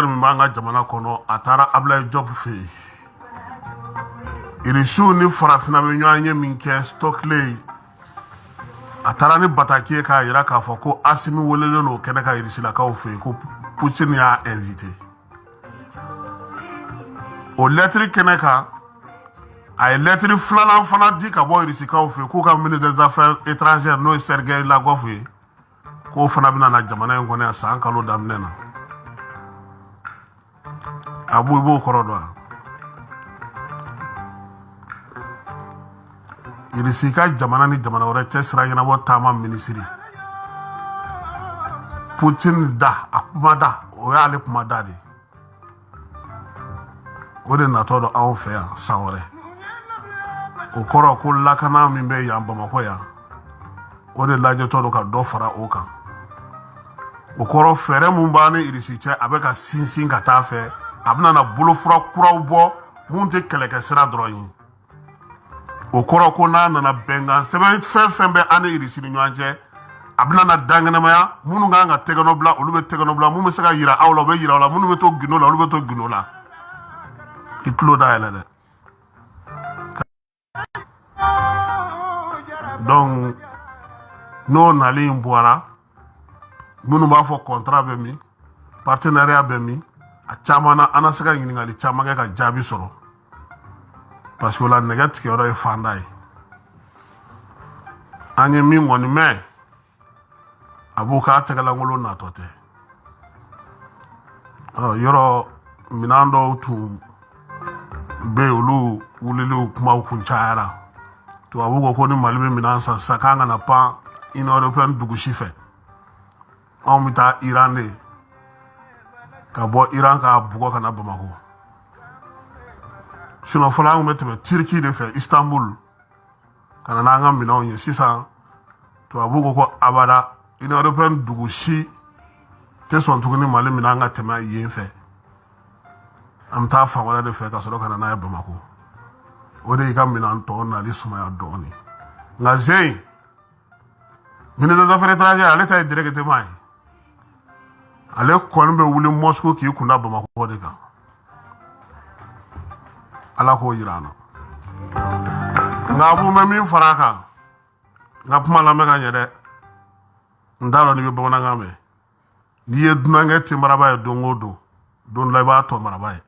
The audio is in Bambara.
militaire min b'an ka jamana kɔnɔ, a taara Ablaye Diop fɛ yen. Irisiw ni farafinna bɛ ɲɔgɔn ye min kɛ Stockley, a taara ni bataki ye k'a yira k'a fɔ ko Asimi welelen don kɛnɛ kan irisilakaw fɛ yen, ko Poutine y'a invité. O lɛtiri kɛnɛ kan, a ye lɛtiri filanan fana di ka bɔ irisikaw fɛ yen, k'u ka ministre des Affaires étrangères, n'o ye Sergei Lavrov ye, k'o fana bɛna na jamana in kɔnɔ yan san kalo daminɛ na. Abu, i b'o kɔrɔ dɔn wa? Irisi ka jamana ni jamana wɛrɛ cɛ sira ɲɛnabɔ taama minisiri Putin da, a kuma da, o y'ale kuma da de ye. O de natɔ don anw fɛ yan san wɛrɛ. O kɔrɔ ko lakana min bɛ yan Bamakɔ yan, o de lajɛtɔ don ka dɔ fara o kan. O kɔrɔ, fɛɛrɛ mun b'an ni Irisi cɛ, a bɛ ka sinsin ka taa fɛ. A bɛna na bolofura kuraw bɔ mun tɛ kɛlɛkɛ sira dɔrɔn ye. O kɔrɔ ko n'a nana, bɛnkan sɛbɛn fɛn fɛn bɛ an ni Irisi ni ɲɔgɔn cɛ, a bɛna na dankɛnɛmaya. Minnu kan ka tɛgɛnɔ bila, olu bɛ tɛgɛnɔ bila. Minnu bɛ se ka yira aw la, o bɛ yira aw la. Minnu bɛ to gindo la, olu bɛ to gindo la. I tulo da yɛlɛ dɛ. Donc n'o nali in bɔra, minnu b'a fɔ contrat bɛ min, partenariat bɛ min, a caman na, an na se ka ɲininkali caman kɛ ka jaabi sɔrɔ, parce que o la nɛgɛ tigɛyɔrɔ ye fanda ye. An ye min kɔni mɛn, a b'o k'a tɛgɛlankolon natɔ tɛ. Yɔrɔ minɛn dɔw tun bɛ yen, olu wuliliw kumaw kun cayara. Tubabu ko ko ni Mali bɛ minɛn san sisan, k'an kana pan Union européenne dugu si fɛ, anw bɛ taa Iran de, ka bɔ Iran k'a bugɔ ka na Bamakɔ. Sinon fɔlɔ, an tun bɛ tɛmɛ Turquie de fɛ, Istanbul, ka na n'an ka minɛnw ye. Sisan tubabu ko ko abada, Union européenne dugu si tɛ sɔn tuguni Mali minɛn ka tɛmɛ yen fɛ. An bɛ taa fan wɛrɛ de fɛ ka sɔrɔ ka na n'a ye Bamakɔ. O de y'i ka minɛn tɔ nali sumaya dɔɔnin. Nka zen ministre des Affaires étrangères, ale ta ye directement ye. Ale kɔni bɛ wuli Moscou k'i kunda Bamakɔ de kan. Ala k'o yira an na. Nka Abu, bɛ min fara a kan, n ka kuma lamɛn ka ɲɛ dɛ. N t'a dɔn n'i bɛ bamanankan mɛn. N'i ye dunankɛ tenbaraba ye don o don, don dɔ la i b'a tɔ maraba ye.